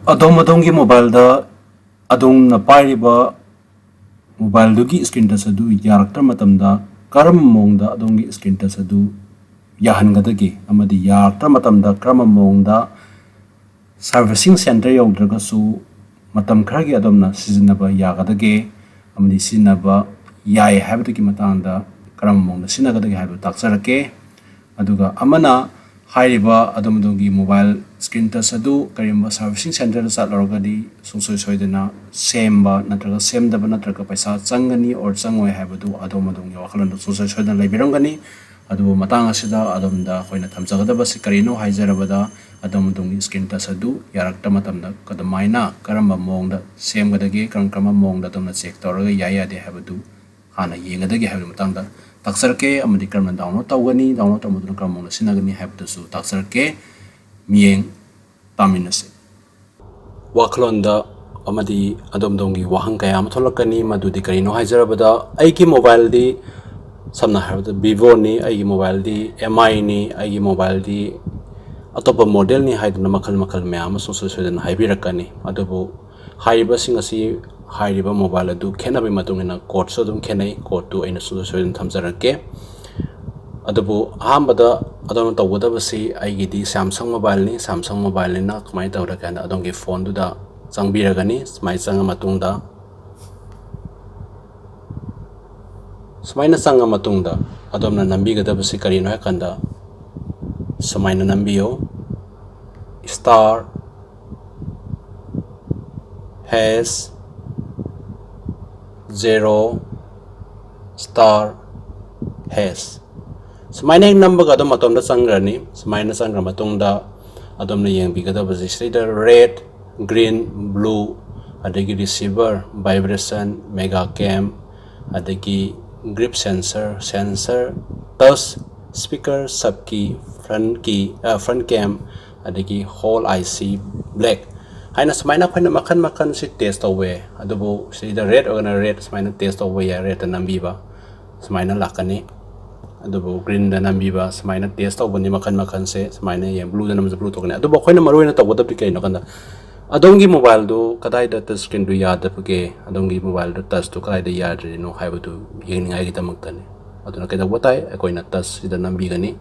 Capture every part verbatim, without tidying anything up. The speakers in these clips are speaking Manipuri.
ꯑꯗꯣꯝ ꯑꯗꯣꯝꯒꯤ ꯃꯣꯕꯥꯏꯜꯗ ꯑꯗꯣꯝꯅ ꯄꯥꯏꯔꯤꯕ ꯃꯣꯕꯥꯏꯜꯗꯨꯒꯤ screen touch ꯑꯗꯨ ꯌꯥꯔꯛꯇ꯭ꯔ ꯃꯇꯝꯗ, ꯀꯔꯝꯕ ꯃꯑꯣꯡꯗ ꯑꯗꯣꯝꯒꯤ screen touch ꯑꯗꯨ ꯌꯥꯍꯟꯒꯗꯒꯦ? ꯑꯃꯗꯤ ꯌꯥꯔꯛꯇ꯭ꯔ ꯃꯇꯝꯗ ꯀꯔꯝꯕ ꯃꯑꯣꯡꯗ servicing center ꯌꯧꯗ꯭ꯔꯒꯁꯨ ꯃꯇꯝ ꯈꯔꯒꯤ ꯑꯗꯣꯝꯅ ꯁꯤꯖꯤꯟꯅꯕ ꯌꯥꯒꯗꯒꯦ? ꯑꯃꯗꯤ ꯁꯤꯖꯤꯟꯅꯕ ꯌꯥꯏ ꯍꯥꯏꯕꯗꯨꯒꯤ ꯃꯇꯥꯡꯗ ꯀꯔꯝꯕ ꯃꯑꯣꯡꯗ ꯁꯤꯖꯤꯟꯅꯒꯗꯒꯦ ꯍꯥꯏꯕꯗꯨ ꯇꯥꯛꯆꯔꯛꯀꯦ꯫ ꯑꯗꯨꯒ ꯑꯃꯅ, ꯍꯥꯏꯔꯤꯕ ꯑꯗꯣꯝ ꯑꯗꯣꯝꯒꯤ ꯃꯣꯕꯥꯏꯜ screen touch ꯑꯗꯨ ꯀꯔꯤꯒꯨꯝꯕ servicing centerꯗ ꯆꯠꯂꯨꯔꯒꯗꯤ ꯁꯨꯡꯁꯣꯏ ꯁꯣꯏꯗꯅ ꯁꯦꯝꯕ ꯅꯠꯇ꯭ꯔꯒ ꯁꯦꯝꯗꯕ ꯅꯠꯇ꯭ꯔꯒ ꯄꯩꯁꯥ ꯆꯪꯒꯅꯤ or ꯆꯪꯉꯣꯏ ꯍꯥꯏꯕꯗꯨ ꯑꯗꯣꯝ ꯑꯗꯣꯝꯒꯤ ꯋꯥꯈꯜꯂꯣꯟꯗ ꯁꯨꯡꯁꯣꯏ ꯁꯣꯏꯗꯅ ꯂꯩꯕꯤꯔꯝꯒꯅꯤ꯫ ꯑꯗꯨꯕꯨ ꯃꯇꯥꯡ ꯑꯁꯤꯗ ꯑꯗꯣꯝꯗ ꯑꯩꯈꯣꯏꯅ ꯊꯝꯖꯒꯗꯕꯁꯤ ꯀꯔꯤꯅꯣ ꯍꯥꯏꯖꯔꯕꯗ, ꯑꯗꯣꯝ ꯑꯗꯣꯝꯒꯤ screen touch ꯑꯗꯨ ꯌꯥꯔꯛꯇ ꯃꯇꯝꯗ ꯀꯃꯥꯏꯅ, ꯀꯔꯝꯕ ꯃꯑꯣꯡꯗ ꯁꯦꯝꯒꯗꯒꯦ, ꯀꯔꯝ ꯀꯔꯝꯕ ꯃꯑꯣꯡꯗ ꯑꯗꯣꯝꯅ check ꯇꯧꯔꯒ ꯌꯥꯏ ꯌꯥꯗꯦ ꯍꯥꯏꯕꯗꯨ ꯍꯥꯟꯅ ꯌꯦꯡꯒꯗꯒꯦ ꯍꯥꯏꯕꯒꯤ ꯃꯇꯥꯡꯗ ꯇꯥꯛꯆꯔꯛꯀꯦ꯫ ꯑꯃꯗꯤ ꯀꯔꯝꯅ download ꯇꯧꯒꯅꯤ, download ꯇꯧꯕꯗꯨꯅ ꯀꯔꯝꯕ ꯃꯑꯣꯡꯗ ꯁꯤꯖꯤꯟꯅꯒꯅꯤ ꯍꯥꯏꯕꯗꯨꯁꯨ ꯇꯥꯛꯆꯔꯛꯀꯦ꯫ ꯃꯤꯠꯌꯦꯡ ꯇꯥꯃꯤꯟꯅꯁꯤ꯫ ꯋꯥꯈꯜꯂꯣꯟꯗ ꯑꯃꯗꯤ ꯑꯗꯣꯝ ꯑꯗꯣꯝꯒꯤ ꯋꯥꯍꯪ ꯀꯌꯥ ꯑꯃ ꯊꯣꯛꯂꯛꯀꯅꯤ꯫ ꯃꯗꯨꯗꯤ ꯀꯔꯤꯅꯣ ꯍꯥꯏꯖꯔꯕꯗ, ꯑꯩꯒꯤ ꯃꯣꯕꯥꯏꯜꯗꯤ ꯁꯝꯅ ꯍꯥꯏꯔꯕꯗ Vivoꯅꯤ, ꯑꯩꯒꯤ ꯃꯣꯕꯥꯏꯜꯗꯤ MIꯅꯤ, ꯑꯩꯒꯤ ꯃꯣꯕꯥꯏꯜꯗꯤ ꯑꯇꯣꯞꯄ modelꯅꯤ ꯍꯥꯏꯗꯨꯅ ꯃꯈꯜ ꯃꯈꯜ ꯃꯌꯥꯝ ꯑꯃ ꯁꯨꯡꯁꯣꯏ ꯁꯣꯏꯗꯅ ꯍꯥꯏꯕꯤꯔꯛꯀꯅꯤ꯫ ꯑꯗꯨꯕꯨ ꯍꯥꯏꯔꯤꯕꯁꯤꯡ ꯑꯁꯤ ꯍꯥꯏꯔꯤꯕ ꯃꯣꯕꯥꯏꯜ ꯑꯗꯨ ꯈꯦꯠꯅꯕꯒꯤ ꯃꯇꯨꯡ ꯏꯟꯅ codeꯁꯨ ꯑꯗꯨꯝ ꯈꯦꯠꯅꯩ꯫ Codeꯇꯨ ꯑꯩꯅ ꯁꯨꯡꯁꯣꯏ ꯁꯣꯏꯗꯅ ꯊꯝꯖꯔꯛꯀꯦ꯫ ꯑꯗꯨꯕꯨ ꯑꯍꯥꯟꯕꯗ ꯑꯗꯣꯝꯅ ꯇꯧꯒꯗꯕꯁꯤ, ꯑꯩꯒꯤꯗꯤ Samsung mobileꯅꯤ, Samsung mobileꯅꯤꯅ ꯀꯃꯥꯏꯅ ꯇꯧꯔꯦ ꯍꯥꯏꯅ ꯑꯗꯣꯝꯒꯤ phoneꯗꯨꯗ ꯆꯪꯕꯤꯔꯒꯅꯤ꯫ ꯁꯨꯃꯥꯏꯅ ꯆꯪꯉ ꯃꯇꯨꯡꯗ, ꯁꯨꯃꯥꯏꯅ ꯆꯪꯉ ꯃꯇꯨꯡꯗ ꯑꯗꯣꯝꯅ ꯅꯝꯕꯤꯒꯗꯕꯁꯤ ꯀꯔꯤꯅꯣ ꯍꯥꯏ ꯀꯥꯟꯗ, ꯁꯨꯃꯥꯏꯅ ꯅꯝꯕꯤꯌꯨ, star hash zero star hash꯫ ꯁꯨꯃꯥꯏꯅ ꯍꯦꯛ ꯅꯝꯕꯒ ꯑꯗꯨꯝ ꯃꯇꯣꯝꯗ ꯆꯪꯈ꯭ꯔꯅꯤ꯫ ꯁꯨꯃꯥꯏꯅ ꯆꯪꯈ꯭ꯔ ꯃꯇꯨꯡꯗ ꯑꯗꯣꯝꯅ ꯌꯦꯡꯕꯤꯒꯗꯕꯁꯤ ꯁꯤꯗ red, green, blue, ꯑꯗꯒꯤ receiver, vibration, mega cam, ꯑꯗꯒꯤ grip sensor, sensor, touch, speaker, sub key, front key, front cam, ꯑꯗꯒꯤ whole IC black ꯍꯥꯏꯅ ꯁꯨꯃꯥꯏꯅ ꯑꯩꯈꯣꯏꯅ ꯃꯈꯜ ꯃꯈꯜꯁꯤ test ꯇꯧꯕ ꯌꯥꯏ꯫ ꯑꯗꯨꯕꯨ ꯁꯤꯗ red ꯑꯣꯏꯔꯒꯅ red ꯁꯨꯃꯥꯏꯅ test ꯇꯧꯕ ꯌꯥꯏ, redꯇ ꯅꯝꯕꯤꯕ ꯁꯨꯃꯥꯏꯅ ꯂꯥꯛꯀꯅꯤ꯫ ꯑꯗꯨꯕꯨ greenꯗ ꯅꯝꯕꯤꯕ ꯁꯨꯃꯥꯏꯅ test ꯇꯧꯕꯅꯤ ꯃꯈꯜ ꯃꯈꯜꯁꯦ꯫ ꯁꯨꯃꯥꯏꯅ ꯌꯦꯡ, blueꯗ ꯅꯝꯕꯁꯨ blue ꯊꯣꯛꯀꯅꯤ꯫ ꯑꯗꯨꯕꯨ ꯑꯩꯈꯣꯏꯅ ꯃꯔꯨ ꯑꯣꯏꯅ ꯇꯧꯒꯗꯕꯗꯤ ꯀꯩꯅꯣ ꯀꯥꯟꯗ, ꯑꯗꯣꯝꯒꯤ ꯃꯣꯕꯥꯏꯜꯗꯨ ꯀꯗꯥꯏꯗ ꯇꯆ ꯁ꯭ꯀ꯭ꯔꯤꯟꯗꯨ ꯌꯥꯗꯕꯒꯦ, ꯑꯗꯣꯝꯒꯤ ꯃꯣꯕꯥꯏꯜꯗꯨ ꯇꯆꯇꯨ ꯀꯗꯥꯏꯗ ꯌꯥꯗ꯭ꯔꯤꯅꯣ ꯍꯥꯏꯕꯗꯨ ꯌꯦꯡꯅꯤꯡꯉꯥꯏꯒꯤꯗꯃꯛꯇꯅꯤ꯫ ꯑꯗꯨꯅ ꯀꯩꯗꯧꯕ ꯇꯥꯏ? ꯑꯩꯈꯣꯏꯅ ꯇꯆꯁꯤꯗ ꯅꯝꯕꯤꯒꯅꯤ꯫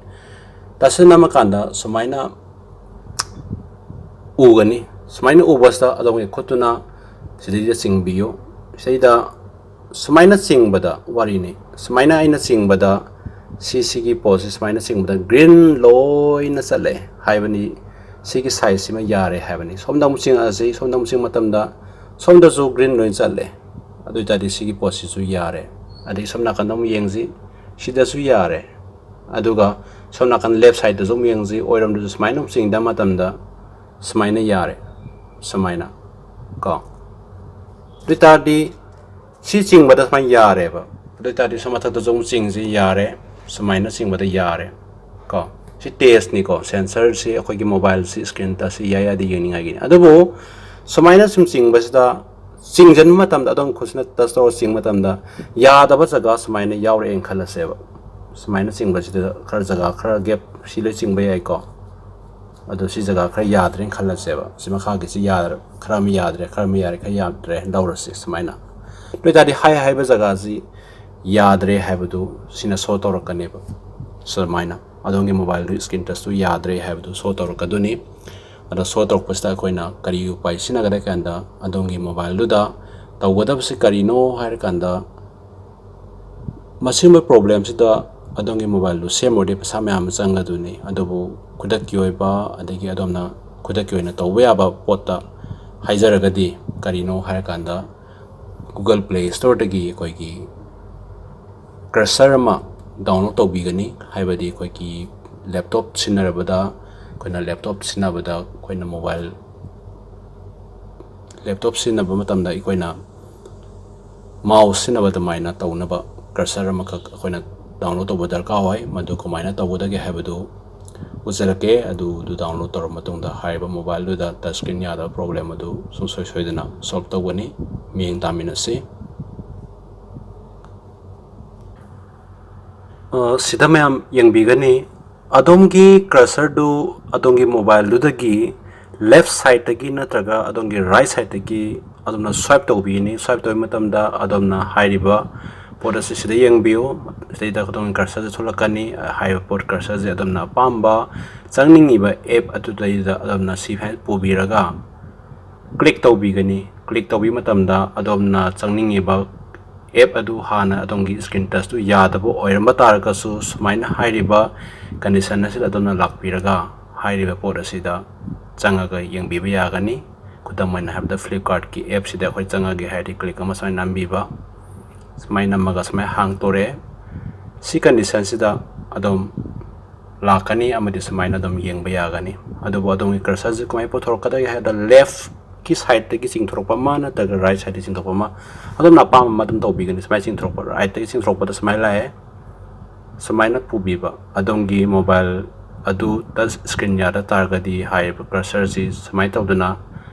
ꯇꯆꯁꯤꯗ ꯅꯝꯃꯀꯥꯟꯗ ꯁꯨꯃꯥꯏꯅ ꯎꯒꯅꯤ꯫ ꯁꯨꯃꯥꯏꯅ ꯎꯕꯁꯤꯗ ꯑꯗꯣꯝꯒꯤ ꯈꯨꯠꯇꯨꯅ ꯁꯤꯗꯩꯗ ꯆꯤꯡꯕꯤꯌꯨ꯫ ꯁꯤꯗꯩꯗ ꯁꯨꯃꯥꯏꯅ ꯆꯤꯡꯕꯗ ꯋꯥꯔꯤꯅꯤ, ꯁꯨꯃꯥꯏꯅ ꯑꯩꯅ ꯆꯤꯡꯕꯗ ꯁꯤ, ꯁꯤꯒꯤ ꯄꯣꯠꯁꯤ ꯁꯨꯃꯥꯏꯅ ꯆꯤꯡꯕꯗ ꯒ꯭ꯔꯤꯟ ꯂꯣꯏꯅ ꯆꯠꯂꯦ ꯍꯥꯏꯕꯅꯤ꯫ ꯁꯤꯒꯤ ꯁꯥꯏꯖꯁꯤꯃ ꯌꯥꯔꯦ ꯍꯥꯏꯕꯅꯤ꯫ ꯁꯣꯝꯗ ꯑꯃꯨꯛ ꯆꯤꯡꯉꯛꯑꯁꯤ꯫ ꯁꯣꯝꯗ ꯑꯃꯨꯛ ꯆꯤꯡꯕ ꯃꯇꯝꯗ ꯁꯣꯝꯗꯁꯨ ꯒ꯭ꯔꯤꯟ ꯂꯣꯏꯅ ꯆꯠꯂꯦ꯫ ꯑꯗꯨ ꯑꯣꯏ ꯇꯥꯔꯗꯤ ꯁꯤꯒꯤ ꯄꯣꯠꯁꯤꯁꯨ ꯌꯥꯔꯦ꯫ ꯑꯗꯩ ꯁꯣꯝ ꯅꯥꯀꯟꯗ ꯑꯃꯨꯛ ꯌꯦꯡꯁꯤ꯫ ꯁꯤꯗꯁꯨ ꯌꯥꯔꯦ꯫ ꯑꯗꯨꯒ ꯁꯣꯝ ꯅꯥꯀꯟ ꯂꯦꯐ ꯁꯥꯏꯗꯇꯁꯨ ꯑꯃꯨꯛ ꯌꯦꯡꯁꯤ꯫ ꯑꯣꯏꯔꯣꯝꯗꯁꯨ ꯁꯨꯃꯥꯏꯅ ꯑꯃꯨꯛ ꯆꯤꯡꯗꯕ ꯃꯇꯝꯗ ꯁꯨꯃꯥꯏꯅ ꯌꯥꯔꯦ꯫ ꯁꯨꯃꯥꯏꯅ ꯀꯣ꯫ ꯑꯗꯨ ꯑꯣꯏ ꯇꯥꯔꯗꯤ ꯁꯤ ꯆꯤꯡꯕꯗ ꯁꯨꯃꯥꯏꯅ ꯌꯥꯔꯦꯕ꯫ ꯑꯗꯨ ꯑꯣꯏ ꯇꯥꯔꯗꯤ ꯁꯣꯝ ꯃꯊꯛꯇꯁꯨ ꯑꯃꯨꯛ ꯆꯤꯡꯁꯤ꯫ ꯌꯥꯔꯦ꯫ ꯁꯨꯃꯥꯏꯅ ꯆꯤꯡꯕꯗ ꯌꯥꯔꯦ ꯀꯣ꯫ ꯁꯤ ꯇꯦꯁꯅꯤꯀꯣ, ꯁꯦꯟꯁꯔꯁꯤ ꯑꯩꯈꯣꯏꯒꯤ ꯃꯣꯕꯥꯏꯜꯁꯤ ꯁ꯭ꯀ꯭ꯔꯤꯟ ꯇꯆꯁꯤ ꯌꯥꯏ ꯌꯥꯗꯦ ꯌꯦꯡꯅꯤꯡꯉꯥꯏꯒꯤꯅꯤ꯫ ꯑꯗꯨꯕꯨ ꯁꯨꯃꯥꯏꯅ ꯁꯨꯝ ꯆꯤꯡꯕꯁꯤꯗ, ꯆꯤꯡꯁꯤꯟꯕ ꯃꯇꯝꯗ ꯑꯗꯣꯝ ꯈꯨꯠꯁꯤꯅ ꯇꯆ ꯇꯧꯔ ꯆꯤꯡꯕ ꯃꯇꯝꯗ ꯌꯥꯗꯕ ꯖꯒꯥ ꯁꯨꯃꯥꯏꯅ ꯌꯥꯎꯔꯛꯑꯦꯅ ꯈꯜꯂꯁꯦꯕ꯫ ꯁꯨꯃꯥꯏꯅ ꯆꯤꯡꯕꯁꯤꯗ ꯈꯔ ꯖꯒꯥ ꯈꯔ ꯒꯦꯞ ꯁꯤ ꯂꯣꯏ ꯆꯤꯡꯕ ꯌꯥꯏꯀꯣ꯫ ꯑꯗꯣ ꯁꯤ ꯖꯒꯥ ꯈꯔ ꯌꯥꯗ꯭ꯔꯦꯅ ꯈꯜꯂꯁꯦꯕ꯫ ꯁꯤ ꯃꯈꯥꯒꯤꯁꯤ ꯌꯥꯗ꯭ꯔꯦ, ꯈꯔ ꯑꯃ ꯌꯥꯗ꯭ꯔꯦ, ꯈꯔ ꯑꯃ ꯌꯥꯔꯦ, ꯈꯔ ꯌꯥꯗ꯭ꯔꯦ ꯂꯧꯔꯁꯤ ꯁꯨꯃꯥꯏꯅ꯫ ꯑꯗꯨ ꯑꯣꯏ ꯇꯥꯔꯗꯤ ꯍꯥꯏ ꯍꯥꯏꯕ ꯖꯒꯥꯁꯤ ꯌꯥꯗ꯭ꯔꯦ ꯍꯥꯏꯕꯗꯨ ꯁꯤꯅ ꯁꯣ ꯇꯧꯔꯛꯀꯅꯦꯕ꯫ ꯁꯨꯃꯥꯏꯅ ꯑꯗꯣꯝꯒꯤ ꯃꯣꯕꯥꯏꯜꯗꯨ ꯁ꯭ꯀ꯭ꯔꯤꯟ ꯇꯆꯇꯨ ꯌꯥꯗ꯭ꯔꯦ ꯍꯥꯏꯕꯗꯨ ꯁꯣ ꯇꯧꯔꯛꯀꯗꯣꯏꯅꯤ꯫ ꯑꯗꯣ ꯁꯣ ꯇꯧꯔꯛꯄꯁꯤꯗ ꯑꯩꯈꯣꯏꯅ ꯀꯔꯤ ꯎꯄꯥꯏ ꯁꯤꯖꯤꯟꯅꯒꯗ꯭ꯔꯦ ꯀꯥꯟꯗ, ꯑꯗꯣꯝꯒꯤ ꯃꯣꯕꯥꯏꯜꯗꯨꯗ ꯇꯧꯒꯗꯕꯁꯤ ꯀꯔꯤꯅꯣ ꯍꯥꯏꯔꯀꯥꯟꯗ, ꯃꯁꯤꯒꯨꯝꯕ ꯄ꯭ꯔꯣꯕ꯭ꯂꯦꯝꯁꯤꯗ ꯑꯗꯣꯝꯒꯤ ꯃꯣꯕꯥꯏꯜꯗꯨ ꯁꯦꯝꯃꯨꯔꯗꯤ ꯄꯩꯁꯥ ꯃꯌꯥꯝ ꯑꯃ ꯆꯪꯒꯗꯣꯏꯅꯤ꯫ ꯑꯗꯨꯕꯨ ꯈꯨꯗꯛꯀꯤ ꯑꯣꯏꯕ, ꯑꯗꯒꯤ ꯑꯗꯣꯝꯅ ꯈꯨꯗꯛꯀꯤ ꯑꯣꯏꯅ ꯇꯧꯕ ꯌꯥꯕ ꯄꯣꯠꯇ ꯍꯥꯏꯖꯔꯒꯗꯤ ꯀꯔꯤꯅꯣ ꯍꯥꯏꯔꯀꯥꯟꯗ, Google Play Storeꯗꯒꯤ ꯑꯩꯈꯣꯏꯒꯤ ꯀ꯭ꯔꯁꯔ ꯑꯃ ꯗꯥꯎꯟꯂꯣꯗ ꯇꯧꯕꯤꯒꯅꯤ꯫ ꯍꯥꯏꯕꯗꯤ ꯑꯩꯈꯣꯏꯒꯤ ꯂꯦꯞꯇꯣꯞ ꯁꯤꯖꯤꯟꯅꯔꯕꯗ, ꯑꯩꯈꯣꯏꯅ ꯂꯦꯞꯇꯣꯞ ꯁꯤꯖꯤꯟꯅꯕꯗ ꯑꯩꯈꯣꯏꯅ ꯃꯣꯕꯥꯏꯜ, ꯂꯦꯞꯇꯣꯞ ꯁꯤꯖꯤꯟꯅꯕ ꯃꯇꯝꯗ ꯑꯩꯈꯣꯏꯅ ꯃꯥꯎꯁ ꯁꯤꯖꯤꯟꯅꯕ ꯑꯗꯨꯃꯥꯏꯅ ꯇꯧꯅꯕ ꯀ꯭ꯔꯁꯔ ꯑꯃꯈꯛ ꯑꯩꯈꯣꯏꯅ ꯗꯥꯎꯟꯂꯣꯗ ꯇꯧꯕ ꯗꯔꯀꯥꯔ ꯑꯣꯏ꯫ ꯃꯗꯨ ꯀꯃꯥꯏꯅ ꯇꯧꯒꯗꯒꯦ ꯍꯥꯏꯕꯗꯨ ꯎꯠꯆꯔꯛꯀꯦ꯫ ꯑꯗꯨꯗꯨ ꯗꯥꯎꯟꯂꯣꯗ ꯇꯧꯔꯕ ꯃꯇꯨꯡꯗ ꯍꯥꯏꯔꯤꯕ ꯃꯣꯕꯥꯏꯜꯗꯨꯗ ꯇꯆ ꯁ꯭ꯀ꯭ꯔꯤꯟ ꯌꯥꯗꯕ ꯄ꯭ꯔꯣꯕ꯭ꯂꯦꯝ ꯑꯗꯨ ꯁꯨꯡꯁꯣꯏ ꯁꯣꯏꯗꯅ ꯁꯣꯜꯕ ꯇꯧꯒꯅꯤ꯫ ꯃꯤꯠꯌꯦꯡ ꯇꯥꯃꯤꯟꯅꯁꯤ꯫ ꯑ, ꯁꯤꯗ ꯃꯌꯥꯝ ꯌꯦꯡꯕꯤꯒꯅꯤ, ꯑꯗꯣꯝꯒꯤ ꯀ꯭ꯔꯁꯔꯗꯨ ꯑꯗꯣꯝꯒꯤ ꯃꯣꯕꯥꯏꯜꯗꯨꯗꯒꯤ Left sideꯇꯒꯤ ꯅꯠꯇ꯭ꯔꯒ ꯑꯗꯣꯝꯒꯤ right sideꯇꯒꯤ ꯑꯗꯣꯝꯅ swipe ꯇꯧꯕꯤꯒꯅꯤ꯫ Swipe ꯇꯧꯕ ꯃꯇꯝꯗ ꯑꯗꯣꯝꯅ ꯍꯥꯏꯔꯤꯕ ꯄꯣꯠ ꯑꯁꯤ ꯁꯤꯗ ꯌꯦꯡꯕꯤꯌꯨ꯫ ꯁꯤꯗꯩꯗ ꯑꯗꯣꯝꯒꯤ cursorꯁꯦ ꯊꯣꯛꯂꯛꯀꯅꯤ꯫ ꯍꯥꯏꯔꯤꯕ ꯄꯣꯠ cursorꯁꯦ ꯑꯗꯣꯝꯅ ꯑꯄꯥꯝꯕ ꯆꯪꯅꯤꯡꯉꯤꯕ app ꯑꯗꯨꯗꯩꯗ ꯑꯗꯣꯝꯅ ꯁꯤ ꯍꯦꯛ ꯄꯨꯕꯤꯔꯒ click ꯇꯧꯕꯤꯒꯅꯤ꯫ Click ꯇꯧꯕꯤꯕ ꯃꯇꯝꯗ ꯑꯗꯣꯝꯅ ꯆꯪꯅꯤꯡꯉꯤꯕ app ꯑꯗꯨ ꯍꯥꯟꯅ ꯑꯗꯣꯝꯒꯤ screen touchꯇꯨ ꯌꯥꯗꯕ ꯑꯣꯏꯔꯝꯕ ꯇꯥꯔꯒꯁꯨ, ꯁꯨꯃꯥꯏꯅ ꯍꯥꯏꯔꯤꯕ condition ꯑꯁꯤꯗ ꯑꯗꯣꯝꯅ ꯂꯥꯛꯄꯤꯔꯒ ꯍꯥꯏꯔꯤꯕ ꯄꯣꯠ ꯑꯁꯤꯗ ꯆꯪꯉꯒ ꯌꯦꯡꯕꯤꯕ ꯌꯥꯒꯅꯤ꯫ ꯈꯨꯗꯝ ꯑꯣꯏꯅ ꯍꯥꯏꯔꯕꯗ, Flipkartꯀꯤ appꯁꯤꯗ ꯑꯩꯈꯣꯏ ꯆꯪꯉꯒꯦ ꯍꯥꯏꯔꯗꯤ, click ꯑꯃ ꯁꯨꯃꯥꯏꯅ ꯅꯝꯕꯤꯕ, ꯁꯨꯃꯥꯏꯅ ꯅꯝꯃꯒ ꯁꯨꯃꯥꯏꯅ ꯍꯥꯡꯇꯣꯔꯛꯑꯦ꯫ ꯁꯤ conditionꯁꯤꯗ ꯑꯗꯨꯝ ꯂꯥꯛꯀꯅꯤ ꯑꯃꯗꯤ ꯁꯨꯃꯥꯏꯅ ꯑꯗꯨꯝ ꯌꯦꯡꯕ ꯌꯥꯒꯅꯤ꯫ ꯑꯗꯨꯕꯨ ꯑꯗꯣꯝꯒꯤ cursorꯁꯤ ꯀꯃꯥꯏꯅ ꯄꯨꯊꯣꯔꯛꯀꯗꯒꯦ ꯍꯥꯏꯕꯗ, leftꯀꯤ sideꯇꯒꯤ ꯆꯤꯡꯊꯣꯔꯛꯄ ꯑꯃ ꯅꯠꯇ꯭ꯔꯒ right sideꯇꯒꯤ ꯆꯤꯡꯊꯣꯛꯄ ꯑꯃ, ꯑꯗꯣꯝꯅ ꯑꯄꯥꯝꯕ ꯑꯃ ꯑꯗꯨꯝ ꯇꯧꯕꯤꯒꯅꯤ꯫ ꯁꯨꯃꯥꯏꯅ ꯆꯤꯡꯊꯣꯔꯛꯄ, rightꯇꯒꯤ ꯆꯤꯡꯊꯣꯔꯛꯄꯗ ꯁꯨꯃꯥꯏꯅ ꯂꯥꯛꯑꯦ꯫ ꯁꯨꯃꯥꯏꯅ ꯄꯨꯕꯤꯕ, ꯑꯗꯣꯝꯒꯤ mobile ꯑꯗꯨ touch screen ꯌꯥꯗ ꯇꯥꯔꯒꯗꯤ ꯍꯥꯏꯔꯤꯕ cursorꯁꯤ ꯁꯨꯃꯥꯏꯅ ꯇꯧꯗꯅ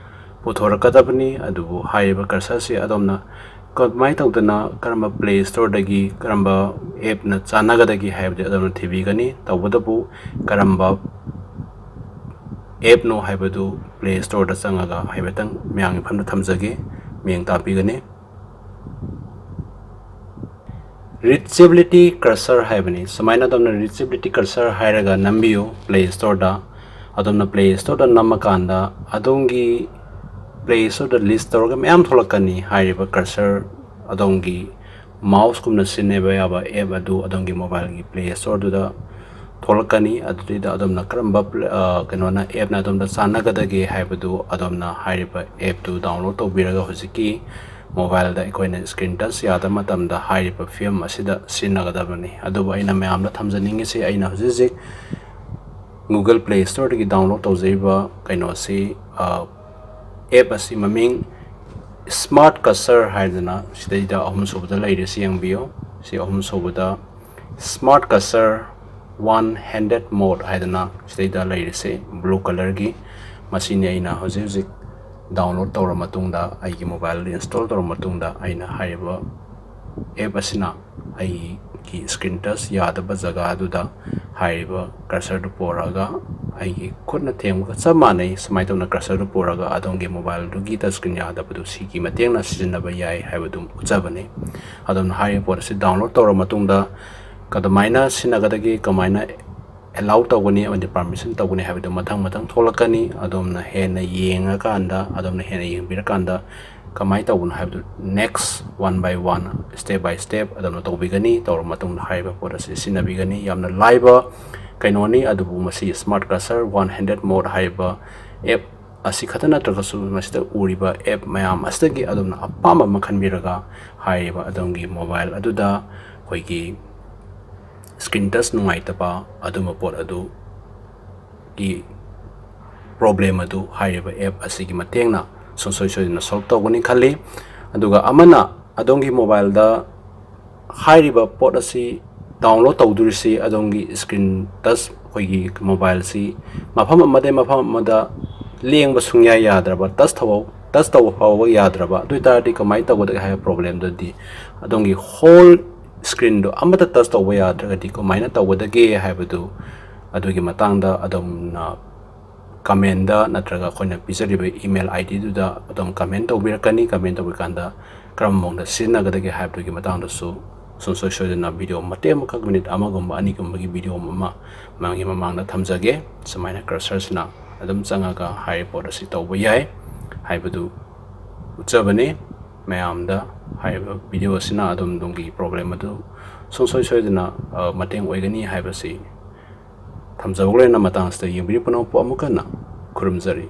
ꯄꯨꯊꯣꯔꯛꯀꯗꯕꯅꯤ꯫ ꯑꯗꯨꯕꯨ ꯍꯥꯏꯔꯤꯕ cursorꯁꯤ ꯑꯗꯣꯝꯅ ꯀꯃꯥꯏꯅ ꯇꯧꯗꯅ, ꯀꯔꯝꯕ Play Storeꯗꯒꯤ ꯀꯔꯝꯕ appꯅ ꯆꯥꯟꯅꯒꯗꯒꯦ ꯍꯥꯏꯕꯗꯤ ꯑꯗꯣꯝꯅ ꯊꯤꯕꯤꯒꯅꯤ꯫ ꯇꯧꯕꯇꯕꯨ ꯀꯔꯝꯕ appꯅꯣ ꯍꯥꯏꯕꯗꯨ Play Storeꯗ ꯆꯪꯉꯒ ꯍꯥꯏꯐꯦꯠꯇꯪ ꯃꯌꯥꯝꯒꯤ ꯐꯝꯗ ꯊꯝꯖꯒꯦ, ꯃꯤꯠꯌꯦꯡ ꯇꯥꯛꯄꯤꯒꯅꯤ꯫ Reachability cursor ꯍꯥꯏꯕꯅꯤ꯫ ꯁꯨꯃꯥꯏꯅ ꯑꯗꯣꯝꯅ reachability cursor ꯍꯥꯏꯔꯒ ꯅꯝꯕꯤꯌꯨ Play Storeꯗ꯫ ꯑꯗꯣꯝꯅ Play Storeꯗ ꯅꯝꯃꯀꯥꯟꯗ ꯑꯗꯣꯝꯒꯤ Play Storeꯗ list ꯇꯧꯔꯒ ꯃꯌꯥꯝ ꯊꯣꯛꯂꯛꯀꯅꯤ꯫ ꯍꯥꯏꯔꯤꯕ cursor ꯑꯗꯣꯝꯒꯤ mouseꯀꯨꯝꯅ ꯁꯤꯖꯤꯟꯅꯕ ꯌꯥꯕ app ꯑꯗꯨ ꯑꯗꯣꯝꯒꯤ mobileꯒꯤ Play Storeꯗꯨꯗ ꯊꯣꯛꯂꯛꯀꯅꯤ꯫ ꯑꯗꯨꯗꯩꯗ ꯑꯗꯣꯝꯅ ꯀꯔꯝꯕ pla-, ꯑ, ꯀꯩꯅꯣꯅ, appꯅ ꯑꯗꯣꯝꯗ ꯆꯥꯟꯅꯒꯗꯒꯦ ꯍꯥꯏꯕꯗꯨ ꯑꯗꯣꯝꯅ ꯍꯥꯏꯔꯤꯕ appꯇꯨ download ꯇꯧꯕꯤꯔꯒ ꯍꯧꯖꯤꯛꯀꯤ mobileꯗ ꯑꯩꯈꯣꯏꯅ screen touch ꯌꯥꯗꯕ ꯃꯇꯝꯗ ꯍꯥꯏꯔꯤꯕ ꯐꯤꯕꯝ ꯑꯁꯤꯗ ꯁꯤꯖꯤꯟꯅꯒꯗꯕꯅꯤ꯫ ꯑꯗꯨꯕꯨ ꯑꯩꯅ ꯃꯌꯥꯝꯗ ꯊꯝꯖꯅꯤꯡꯉꯤꯁꯤ, ꯑꯩꯅ ꯍꯧꯖꯤꯛ ꯍꯧꯖꯤꯛ Google Play Storeꯗꯒꯤ download ꯇꯧꯖꯔꯤꯕ ꯀꯩꯅꯣꯁꯤ, ꯑ, app ꯑꯁꯤ ꯃꯃꯤꯡ Smart Cursor ꯍꯥꯏꯗꯅ ꯁꯤꯗꯩꯗ ꯑꯍꯨꯝꯁꯨꯕꯗ ꯂꯩꯔꯦ, ꯁꯤ ꯌꯦꯡꯕꯤꯌꯨ꯫ ꯁꯤ ꯑꯍꯨꯝꯁꯨꯕꯗ Smart Cursor One Handed Mode ꯍꯥꯏꯗꯅ ꯁꯤꯗꯩꯗ ꯂꯩꯔꯤꯁꯦ, blue colourꯒꯤ꯫ ꯃꯁꯤꯅꯤ ꯑꯩꯅ ꯍꯧꯖꯤꯛ ꯍꯧꯖꯤꯛ download ꯇꯧꯔ ꯃꯇꯨꯡꯗ, ꯑꯩꯒꯤ mobileꯗ install ꯇꯧꯔ ꯃꯇꯨꯡꯗ, ꯑꯩꯅ ꯍꯥꯏꯔꯤꯕ app ꯑꯁꯤꯅ ꯑꯩꯒꯤ screen touch ꯌꯥꯗꯕ ꯖꯒꯥꯗꯨꯗ ꯍꯥꯏꯔꯤꯕ cursorꯗꯨ ꯄꯣꯔꯛꯑꯒ ꯑꯩꯒꯤ ꯈꯨꯠꯅ ꯊꯦꯡꯕꯒ ꯆꯞ ꯃꯥꯟꯅꯩ꯫ ꯁꯨꯃꯥꯏꯅ ꯇꯧꯅ ꯀ꯭ꯔꯁꯔꯗꯨ ꯄꯨꯔꯒ ꯑꯗꯣꯝꯒꯤ ꯃꯣꯕꯥꯏꯜꯗꯨꯒꯤ ꯇꯁ ꯁ꯭ꯀ꯭ꯔꯤꯟ ꯌꯥꯗꯕꯗꯨ ꯁꯤꯒꯤ ꯃꯇꯦꯡꯅ ꯁꯤꯖꯤꯟꯅꯕ ꯌꯥꯏ ꯍꯥꯏꯕꯗꯨ ꯎꯠꯆꯕꯅꯤ꯫ ꯑꯗꯣꯝꯅ ꯍꯥꯏꯔꯤꯕ ꯄꯣꯠ ꯑꯁꯤ ꯗꯥꯎꯟꯂꯣꯗ ꯇꯧꯔꯕ ꯃꯇꯨꯡꯗ ꯀꯃꯥꯏꯅ ꯁꯤꯖꯤꯟꯅꯒꯗꯒꯦ, ꯀꯃꯥꯏꯅ ꯑꯦꯂꯥꯎ ꯇꯧꯒꯅꯤ ꯑꯃꯗꯤ ꯄꯥꯔꯃꯤꯁꯟ ꯇꯧꯒꯅꯤ ꯍꯥꯏꯕꯗꯨ ꯃꯊꯪ ꯃꯊꯪ ꯊꯣꯛꯂꯛꯀꯅꯤ꯫ ꯑꯗꯣꯝꯅ ꯍꯦꯟꯅ ꯌꯦꯡꯉꯀꯥꯟꯗ, ꯑꯗꯣꯝꯅ ꯍꯦꯟꯅ ꯌꯦꯡꯕꯤꯔꯀꯥꯟꯗ ꯀꯃꯥꯏꯅ ꯇꯧꯕꯅꯣ ꯍꯥꯏꯕꯗꯨ next one by one, step by step ꯑꯗꯣꯝꯅ ꯇꯧꯕꯤꯒꯅꯤ꯫ ꯇꯧꯔꯕ ꯃꯇꯨꯡꯗ ꯍꯥꯏꯔꯤꯕ ꯄꯣꯠ ꯑꯁꯤ ꯁꯤꯖꯤꯟꯅꯕꯤꯒꯅꯤ꯫ ꯌꯥꯝꯅ ꯂꯥꯏꯕ ꯀꯩꯅꯣꯅꯤ, ꯑꯗꯨꯕꯨ ꯃꯁꯤ Smart Cursor one hundred Mode ꯍꯥꯏꯔꯤꯕ app ꯑꯁꯤ ꯈꯛꯇ ꯅꯠꯇ꯭ꯔꯒꯁꯨ ꯃꯁꯤꯗ ꯎꯔꯤꯕ app ꯃꯌꯥꯝ ꯑꯁꯤꯗꯒꯤ ꯑꯗꯣꯝꯅ ꯑꯄꯥꯝꯕ ꯑꯃ ꯈꯟꯕꯤꯔꯒ ꯍꯥꯏꯔꯤꯕ ꯑꯗꯣꯝꯒꯤ ꯃꯣꯕꯥꯏꯜ ꯑꯗꯨꯗ ꯑꯩꯈꯣꯏꯒꯤ ꯁ꯭ꯀ꯭ꯔꯤꯟ ꯇꯁ ꯅꯨꯡꯉꯥꯏꯇꯕ ꯑꯗꯨꯝꯕ ꯄꯣꯠ ꯑꯗꯨꯒꯤ ꯄ꯭ꯔꯣꯕ꯭ꯂꯦꯝ ꯑꯗꯨ ꯍꯥꯏꯔꯤꯕ app ꯑꯁꯤꯒꯤ ꯃꯇꯦꯡꯅ ꯁꯨꯡꯁꯣꯏ ꯁꯣꯏꯗꯅ ꯁꯣꯜꯕ ꯇꯧꯒꯅꯤ ꯈꯜꯂꯤ꯫ ꯑꯗꯨꯒ ꯑꯃꯅ, ꯑꯗꯣꯝꯒꯤ ꯃꯣꯕꯥꯏꯜꯗ ꯍꯥꯏꯔꯤꯕ ꯄꯣꯠ ꯑꯁꯤ ꯗꯥꯎꯟꯂꯣꯗ ꯇꯧꯗꯣꯔꯤꯁꯤ ꯑꯗꯣꯝꯒꯤ ꯁ꯭ꯀ꯭ꯔꯤꯟ ꯇꯁ, ꯑꯩꯈꯣꯏꯒꯤ ꯃꯣꯕꯥꯏꯜꯁꯤ ꯃꯐꯝ ꯑꯃꯗꯒꯤ ꯃꯐꯝ ꯑꯃꯗ ꯂꯦꯡꯕ ꯁꯨꯡꯌꯥ ꯌꯥꯗ꯭ꯔꯕ, ꯇꯁ ꯇꯧꯕ, ꯇꯁ ꯇꯧꯕ ꯐꯥꯎꯕ ꯌꯥꯗ꯭ꯔꯕ, ꯑꯗꯨ ꯑꯣꯏ ꯇꯥꯔꯗꯤ ꯀꯃꯥꯏꯅ ꯇꯧꯒꯗꯒꯦ ꯍꯥꯏꯕ ꯄ꯭ꯔꯣꯕ꯭ꯂꯦꯝꯗꯨꯗꯤ ꯑꯗꯣꯝꯒꯤ ꯍꯣꯜ ꯁ꯭ꯀ꯭ꯔꯤꯟꯗꯣ ꯑꯃꯠꯇ ꯇꯁ ꯇꯧꯕ ꯌꯥꯗ꯭ꯔꯒꯗꯤ ꯀꯃꯥꯏꯅ ꯇꯧꯒꯗꯒꯦ ꯍꯥꯏꯕꯗꯨ, ꯑꯗꯨꯒꯤ ꯃꯇꯥꯡꯗ ꯑꯗꯣꯝꯅ ꯀꯃꯦꯟꯗ ꯅꯠꯇ꯭ꯔꯒ ꯑꯩꯈꯣꯏꯅ ꯄꯤꯖꯔꯤꯕ email ID ꯗꯨꯗ ꯑꯗꯨꯝ ꯀꯃꯦꯟ ꯇꯧꯕꯤꯔꯛꯀꯅꯤ꯫ ꯀꯃꯦꯟ ꯇꯧꯕꯤꯀꯥꯟꯗ ꯀꯔꯝꯕ ꯃꯑꯣꯡꯗ ꯁꯤꯖꯤꯟꯅꯒꯗꯒꯦ ꯍꯥꯏꯕꯗꯨꯒꯤ ꯃꯇꯥꯡꯗꯁꯨ ꯁꯨꯡꯁꯣꯏ ꯁꯣꯏꯗꯅ ꯚꯤꯗꯤꯑꯣ ꯃꯇꯦꯛ ꯑꯃꯈꯛ, ꯃꯤꯅꯤꯠ ꯑꯃꯒꯨꯝꯕ ꯑꯅꯤꯒꯨꯝꯕꯒꯤ ꯚꯤꯗꯤꯑꯣ ꯑꯃ ꯃꯥꯒꯤ ꯃꯃꯥꯡꯗ ꯊꯝꯖꯒꯦ꯫ ꯁꯨꯃꯥꯏꯅ ꯀ꯭ꯔꯁꯔꯁꯤꯅ ꯑꯗꯨꯝ ꯆꯪꯉꯒ ꯍꯥꯏꯔꯤꯕ ꯄꯣꯠ ꯑꯁꯤ ꯇꯧꯕ ꯌꯥꯏ ꯍꯥꯏꯕꯗꯨ ꯎꯠꯆꯕꯅꯤ꯫ ꯃꯌꯥꯝꯗ ꯍꯥꯏꯔꯤꯕ ꯚꯤꯗꯤꯑꯣ ꯑꯁꯤꯅ ꯑꯗꯣꯝ ꯑꯗꯣꯝꯒꯤ ꯄ꯭ꯔꯣꯕ꯭ꯂꯦꯝ ꯑꯗꯨ ꯁꯨꯡꯁꯣꯏ ꯁꯣꯏꯗꯅ, ꯑ, ꯃꯇꯦꯡ ꯑꯣꯏꯒꯅꯤ ꯍꯥꯏꯕꯁꯤ ꯊꯝꯖꯕꯒ ꯂꯣꯏꯅꯅ ꯃꯇꯥꯡ ꯑꯁꯤꯗ ꯌꯦꯡꯕꯤꯔꯤꯕ ꯄꯨꯝꯅꯃꯛꯄꯨ ꯑꯃꯨꯛ ꯍꯟꯅ ꯈꯨꯔꯨꯝꯖꯔꯤ꯫